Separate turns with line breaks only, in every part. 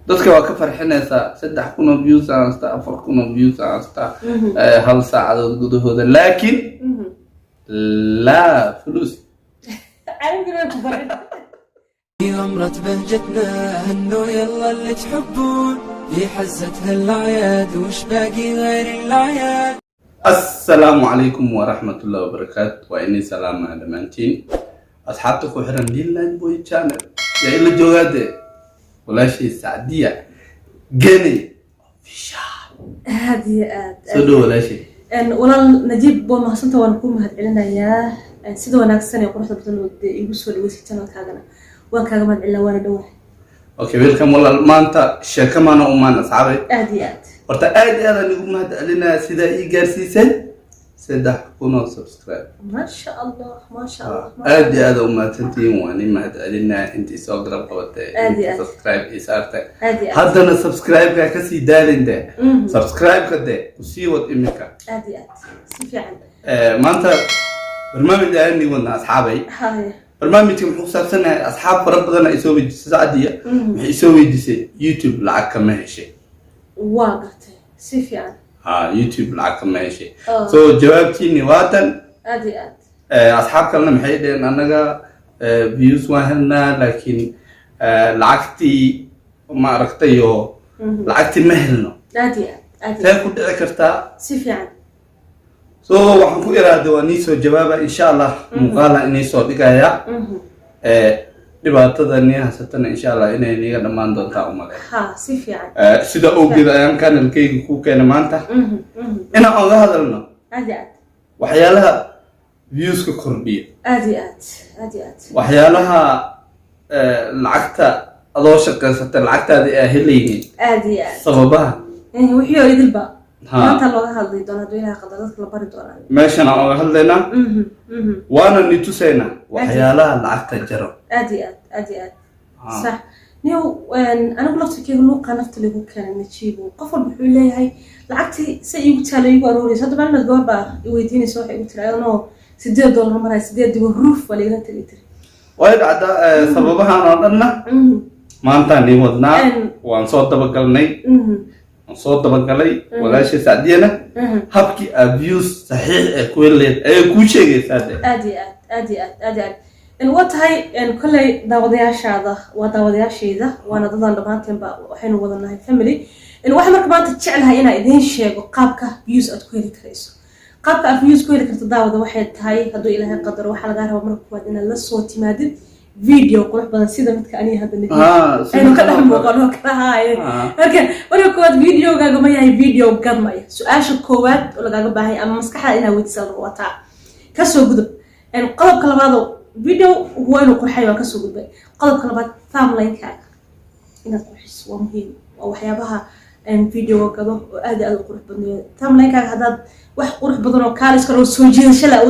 Dadka waa ka farxinaysaa, 3000 oo views aan haystaa, 4000 oo views aan haystaa hal saacadood gudahooda, laakiin laa fulus.
Carabiguna way ku barin.
غمرة بهجتنا، هنوا يلا اللي تحبون في حزة هالأعياد، وش باقي غير الأعياد؟
Assalaamu calaykum waraxmatullahi wabarakaatu. Waa inay salaama dhammaantiin asxaabta ku xiran Dinland Boy Channel. Yaa ila joogaade? Walaashay Sacdiya Gene Official.
Aad iyo aad.
Soo dhow, walaashay.
Walaal Najiib, waa mahadsanta, waan kuu mahad celinayaa sida wanaagsan ee quruxda badan oo dee igu soo dhaweysay channelkaagana. Waan kaaga mahad celinaa, waana dhawahay.
Okay, welcome walaal. Maanta sheeko maana umaan, asxaabay.
Aad iyo aad.
Horta aad iyo aad aan igu mahad celinayaa sidaa ii gaarsiisay 3000 oo subscribe.
Maasha Allah, maasha Allah.
Aad iyo aad u mahadsantihiin, waan ii mahad celinaya intii soo garab qabatay,
Aad iyo
intii
aad.
subscribe ii saartay.
Aad iyo aad.
Haddana subscribe-ka kasii daalin de, subscribe-ka de kusii wad iminka.
Aad iyo aad, si fiican.
Maanta barnaamij ayaan nii wadnaa, asxaabay. Barnaamijka muxuu ku saabsan yahay? Asxaab fara badan ay soo weydiisay. Sacdiya waxay isoo weydiisay, "YouTube lacag kama heshay?"
Waa gartay, si fiican.
Ha, YouTube lacag kama heshay?
Oh.
So jawaabtiini waatan.
Aad iyo aad.
Asxaab kalena maxay dheheen? "Annaga views waan helnaa, laakiin lacagtii ma aragtayo, lacagtii ma helno."
Aad iyo aad, aad iyo
See
aad.
ku dhici kartaa?
Si fiican.
So waxaan ku iraahda waa nii soo jawaaba insha Allah, muuqaala inii soo dhigaya. Dhibaatada nii haysatana insha Allah inay niga dhammaan doontaa umale.
Ha, si fiican.
Sida awgeed ayaan channelkayga ku keenay maanta inaan oga hadalno
Aad iyo aad.
waxyaalaha viewska kordhiya,
Aad iyo aad, aad iyo aad.
waxyaalaha lacagta adoo shaqaysata lacagtaada aa helaynin,
Aad iyo aad.
sababaha.
Wixii oo idilba
Ha.
maanta looga hadli doona hadduu Ilaha qadar, dadka la bari doonaa.
Meeshan aan oga hadlaynaa, waana ni tusaynaa waxyaalaha lacagta jaro.
Aad iyo aad, aad iyo aad. Sax niyow, anigu laftirkeyga luuqa nafta lagu keenay, Najiibo. Qof walba wuxuu leeyahay lacagtii se iigu taalo, iigu arooreysa. Hadda maalin gabar baa i weydiinaysa, waxay igu tiri adanoo $8 maraya, sideed digo ruuf waa laigala tagay, tiri.
Way dhacdaa. Sababahan oo dhanna maantaan nii wadnaa. Waan soo dabagalnay, waan soo dabagalay. Walaasha Sacdiyana habkii aad views saxiix ee ku heleed ayay kuu sheegaysaa de.
Aad iyo aad, aad iyo aad, aad iyo aad. Waa tahay kolley daawadayaashaada waa daawadayaashayda, waana dadan dhammaanteenba waxaynu wada nahay family. Waxaan marka maanta jeclahay inaan idiin sheego qaabka views aad ku heli karayso. Qaabka aad views ku heli karto, daawada, waxay tahay, hadduu Ilaahay qadaro, waxaa lagaa rabaa marka koowaad inaad la soo timaadid video qurux badan, sida midka aniga hadda Najiib aynu ka dhex muuqano kala haaye. Marka koowaad, videogaaga ma yahay video gadmaya? Su-aasha koowaad oo lagaaga baahay ama maskaxda inaad weydiisa lagu wataa. Kasoo gudub. Qodobka labaad, video waa inuu qurxay, waa kasoo gudbay. Qodobka labaad, thumbnailkaaga inaad qurxiso waa muhiim. Waa waxyaabaha videoga gado oo aad iyo aad u qurux badnayo. Thumbnailkaaga haddaad wax qurux badan oo kaalis kale oo soo jiidasho leh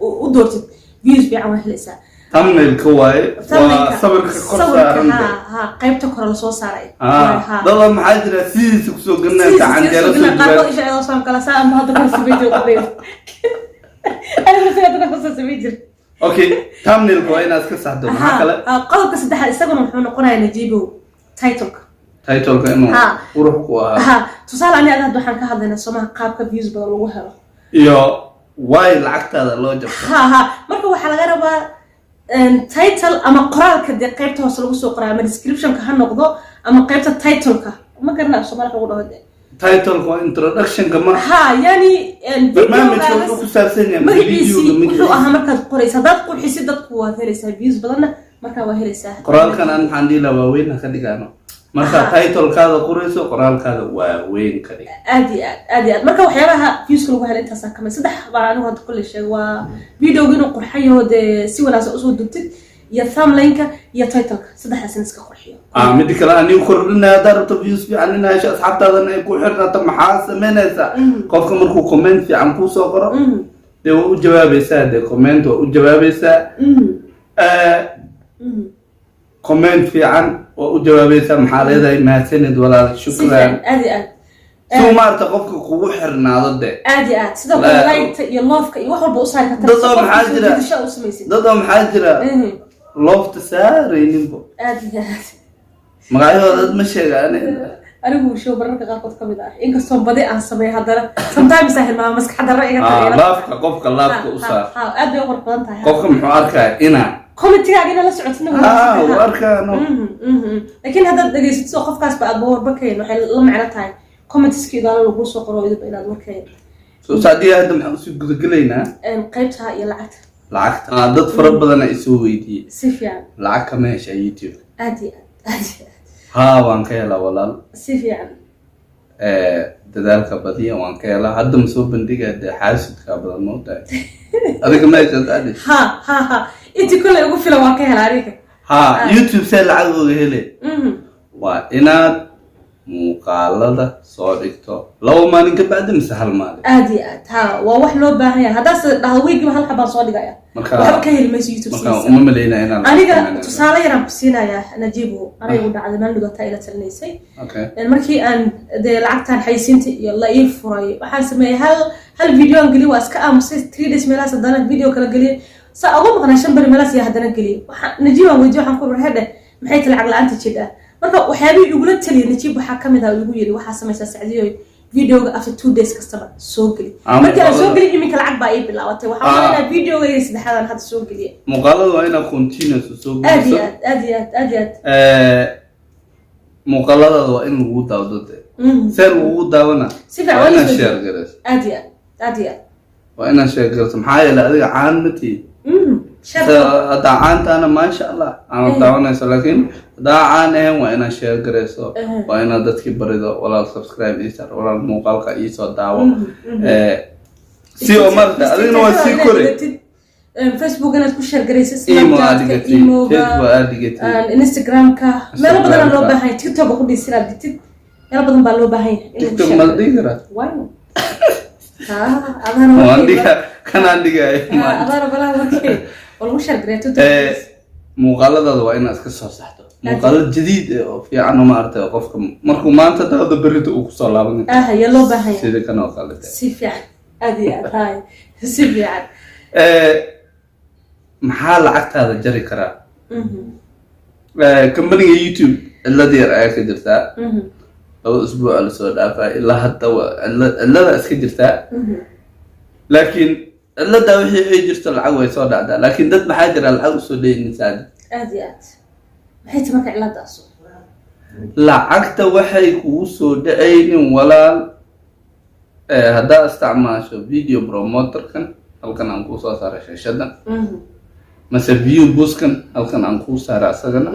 u doortid, views fiican waa helaysaa.
Thumbnailka waaye, waa
Thumbnailka,
sawirka kor
sawirka,
saaran.
Ha ha, qaybta kore lasoo saaray.
Dada maxaa jira sidiisa kusoo gelinaya, canjeero soo
qaarkood
dubaan.
Isha ayadoo soo kala saa ama hadda kor samay jiro qudayda. Aniga sidoo kale soo samay jiro.
Okay, thumbnailka waa inaad iska saxdo. Maxaa kale?
Ha, qodobka saddexaad isaguna wuxuu noqonayaa, Najiibow, titleka.
Titleka inuu qurux ku ahaa.
Ha, tusaale ani hadda waxaan ka hadlaynaa somaha qaabka views badan lagu helo
iyo waay lacagtaada loo jabto.
Ha, marka waxaa laga rabaa title ama qoraalka dee qaybta hoose lagu soo qoray, ama descriptionka ha noqdo ama qaybta titleka, ma garana Soomaali lagu dhaho dee.
Titleka waa introductionka ma?
Ha, yani
barnaamijka
videogaaga
wuxuu ku saabsan yahay
magaciisii
videoga
wuxuu
magaciisa.
ahaa markaad qoraysa, haddaad qurxisid dadku waad helaysaa views badanna, markaa waa helaysaa.
Qoraalkan aan maxaan dhihi lahaa, waaweyn ha ka dhigaano markaa titlekaada qorayso, qoraalkaada waaweyn ka dhig.
Aad iyo aad, aad iyo aad. Marka waxyaabaha viewska lagu helay intaasaa kamid. Saddex baa anigu hadda kolley sheegay: waa videoga inuu qurxayo, dee si wanaagsan usoo dubtid, iyo thumbnailka iyo titleka, saddexdaas in iska qurxiyo.
Ah, mida kale anigu kordhinaya, haddaad rabto views fiican inaa hesho, asxaabtaadana ay ku xirnaato, maxaa samaynaysaa? Qofka markuu comment fiican kuusoo qoro, dee waa u jawaabaysaa, dee comment waa u jawaabaysaa. Comment fiican waa u jawaabaysaa. Maxaa leedahay? "Mahadsanid walaal."
Si
"Shukran."
fiican, aad iyo aad.
Si maarata qofka kugu xirnaado de.
Aad iyo aad. Sidoo kale like-ta iyo love-ka iyo wax walba u saari kartaa
Dad
si
oo
qofka
maxaa
soo
jira?
jiidasho u samaysid.
Dad oo maxaa jira love-ta saarayninbo.
Aad iyo aad.
Magacyadooda dad ma sheegaan.
Anigu show mararka qaarkood ka mid ah, inkastoo badi aan sameeyo, haddana sometimes aan hilmaama, maskax darro iga
Ah, love-ka qofka, love-ka u saar.
Ha, aad bay u qurux badan tahay.
Qofka muxuu arkaa inaa
Commentigaaga inaad la socotidna
ha
waa
uu arkaa, no.
Laakiin haddaad dhegeysato qofkaasba aad warba kayn, waxay la macno tahay commentski idaalo lagu soo qoro idaba inaad warkayn.
So Sacdiya, hadda maxaan usii gudagelaynaa?
Qaybta iyo lacagta.
Lacagta. Dad fara badana isoo weydiiyey.
Si fiican.
Lacag kama heshaa YouTube?
Aad iyo aad, aad iyo aad.
Haa, waan ka helaa, walaal.
Si fiican.
Dadaalka badiya, waan ka helaa. Hadda ma soo bandhigaa dee? Xaasidkaa badan ma tahay? Adiga ma heshaa, Sacdi?
Ha ha ha, intii kolley ugu filan waan ka helaa aniga.
Ha, YouTube see lacag uga hele? Waa inaad muuqaalada soo dhigto 2 maalin ka bacdi mise hal maalin.
Aad iyo aad, ha, waa wax loo baahan yahay. Haddaad dhahdo wiigiiba hal xabaan soo dhigaya, waxba ka heli mayso YouTube
Marka
sidiisa.
uma malaynaya inaan lacag
Aniga
samaynayso.
tusaale yaraan ku siinayaa, Najiibo. Aniga u dhacday maalin dhugataa ila talinaysay. Markii aan dee lacagtan xayisiinta iyo la ii furay, waxaan sameeyey hal video aan geliyay, waa iska aamusay 3 days meelahaas. Haddana video kala geliyay, saa ugu maqnaa 5 beri meelahaas iyo haddana geliyay. Waxaan Najiib aan weydiiyey, waxaan ku uri, "Hedhe, maxay tahay lacag la-aanta jidha?" Marka waxyaabihii igula taliyay Najiib waxaa kamid ah, igu yiri, "Waxaa samaysaa, Sacdiyoy, videoga after 2 days kastaba soo geli." Markii aan soo geliy, iminka lacag baa ii bilaabatay. Waxaan maleynayaa videogayga saddexaadan hadda soo geliyay.
Muuqaalada waa inaad continuous soo
Aad iyo
geliso.
aad, aad iyo aad, aad iyo aad.
Muuqaaladaada waa in lagu daawdo dee. See lagugu daawana?
Si fiican.
Waa
waa
inaad
la soo
share garayso.
Aad iyo aad, aad iyo aad.
Waa inaad share garayso, maxaa yeelay adiga caan ma tihid. Haddaa caantaana, maasha Allah, aanad daawanayso, laakiin haddaa caan ahayn, waa inaad share garayso. Waa inaad dadkii barido, "Walaal, subscribe ii saar, walaal, muuqaalka iisoo daawo." Si oo marka adigna waa sii kore.
Facebook inaad ku share garaysid,
Imo aad
Snapchatka,
dhigatid,
imoga,
Facebook aad dhigatid,
Instagramka, meelo badanaa loo
Instagramka.
baahan yahay. TikTok ku dhis inaad dhigtid, meelo badan baa loo baahan yahay in lagu
TikTok
share
ma la
gareeyo.
dhigi karaa?
Why not? Ha, adana
Waan
warkay
dhiga, kanaan dhigaayo.
Adana balaha warkay oo lagu share gareeyo TikTok.
Muuqaaladaada waa inaad iska soo saxdo muuqaalo jadiid eh oo fiican oo maaragtay, oo qofka markuu maanta daawdo, berrito uu kusoo laaban karo.
Ah, yaa loo baahan yahay.
Sida kan oo kale dee.
Si fiican, aad iyo aad, hay, si fiican.
Maxaa lacagtaada jari karaa? Companiga YouTube cillad yar ayaa ka jirtaa. 2 usbuuc lasoo dhaafaa ilaa hadda waa cillada iska jirtaa. Laakiin cilladaa wixii ay jirto, lacag way soo dhacdaa, laakiin dad maxaa jira lacag usoo dheynin, Saadi.
Aad iyo aad. Maxay tahay marka ciladaas?
Lacagta waxay kugu soo dhacaynin, walaal, haddaa isticmaasho video promoterkan halkan aan kuu soo saaray shaashadan, mase view boostkan halkan aan kuu saaray asagana.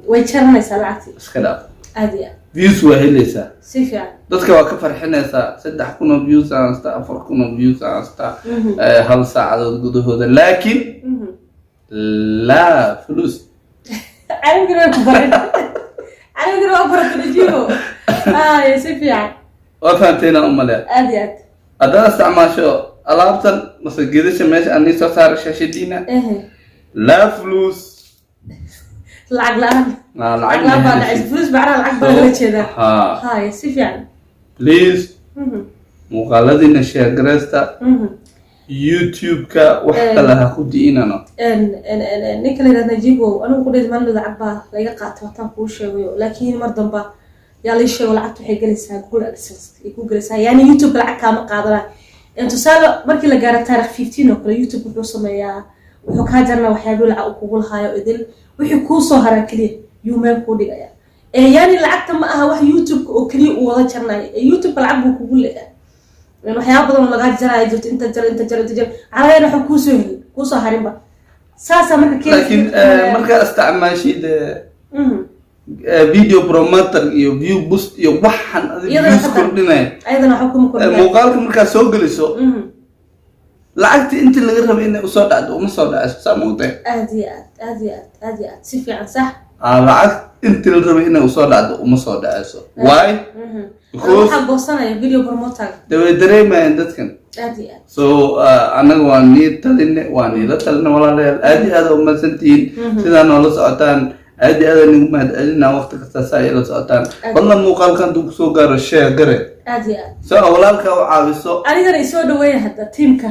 Way jaranaysaa lacagtii.
Iska dhaaf.
Aad iyo aad.
Views waa helaysaa.
Si fiican.
Dadka waa ka farxinaysaa, 3000 oo views aan haystaa, 4000 oo views aan haystaa hal saacadood gudahooda, laakiin laa fulus.
Carabigana way ku bareen, carabigana waa barata, Najibo. Ay, si fiican.
Waa fahanteena umaleya.
Aad iyo aad.
Haddaad isticmaasho alaabtan mase gedasha meesha aan nii soo saaray shaashadiina, laa fulus.
Lacag la-aan.
Lacag
lacag la-aan baa dhacaysa. Fulus macnaha lacag baa lala jeedaa.
Ha.
Hay, si fiican.
Please, muuqaaladiina share garaysta. YouTube-ka wax kale ha ku di'inano.
Ninka la yidhahda Najibo, anigu qudheed maalin lacag baa laga qaatay, wataan kuu sheegayo, laakiin mar damba yaa lii sheego lacagta waxay gelaysaa Google AdSense ay ku gelaysaa, yani YouTube lacag kaama qaadanaa. Tusaale, markii la gaaro taarikh 15 oo kale, YouTube wuxuu sameeyaa, wuxuu kaa jarnaa waxyaabihii lacag uu kugu lahaayo idil, wixii kuu soo haraa keliya yuu meel kuu dhigaya. Yani lacagta ma aha wax YouTube oo keliya uu wada jarnayo. YouTube lacag buu kugu leeyahay, waxyaaba badan oo lagaa jaraayo jirto, inta jar, inta jar, inta jar, waxaa laga yaabaa waxa kuusoo helin, kuusoo harinba, saasaa marka
Laakiin markaa isticmaashid video promoter iyo view boost iyo waxan adiga
Iyadana
views kordhinaya,
ayadana waxba kuma kordhinaya.
Muuqaalka markaa soo geliso, lacagtii intii laga rabay inay usoo dhacdo uma soo dhacayso, saa maogtahay?
Aad iyo aad, aad iyo aad, aad iyo aad, si fiican, sax.
Lacag intii la rabay inay usoo dhacdo uma soo dhacayso. Why? Because
Waxaa goosanaya video promoter.
De way dareemayaan dadkan.
Aad iyo aad.
So annaga waa nii taline, waa niila taline, walaalayaal. Aad iyo aad umahadsantihiin sidaa noola socotaan. Aad iyo aad aan igu mahad celinaa waqti kasta saa ila socotaan. Fadlan, muuqaalka hadduu kusoo gaaro, share gare
Aad iyo aad.
so walaalka u caawiso.
Anigana isoo dhaweeya hadda tiimka.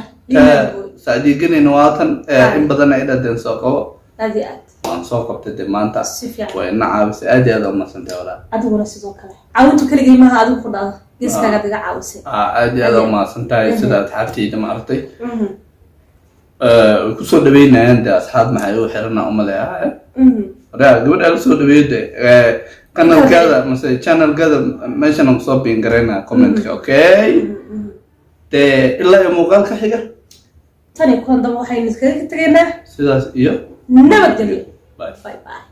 Sacdiiganayna waatan in badan ay dhadeen soo qabo.
Aad iyo aad.
Waan soo qabtay de maanta.
Si fiican.
Waa ina caawisay, aad iyo aad umadsantay, walaal.
Adiguna sidoo kale, caawintu keligay maaha, adigu ku dhada geeskaagaad iga caawisay.
Ah, aad iyo aad umahadsan tahay. Sida asxaabtayda maaragtay way kusoo dhaweynayaan de, asxaab maxay u xirana umaleeyaa. Raa gabadha la soo dhaweeyo de, kanalkaada mase channelkaada meeshan aan kusoo pin garaynaa commentka, okay dee. Ilaa iyo muuqaalka xiga.
Tan iyo kulan dambe waxaynu iskaga tegaynaa
sidaas iyo
nabadgelyo.
Bye.
Bye bye.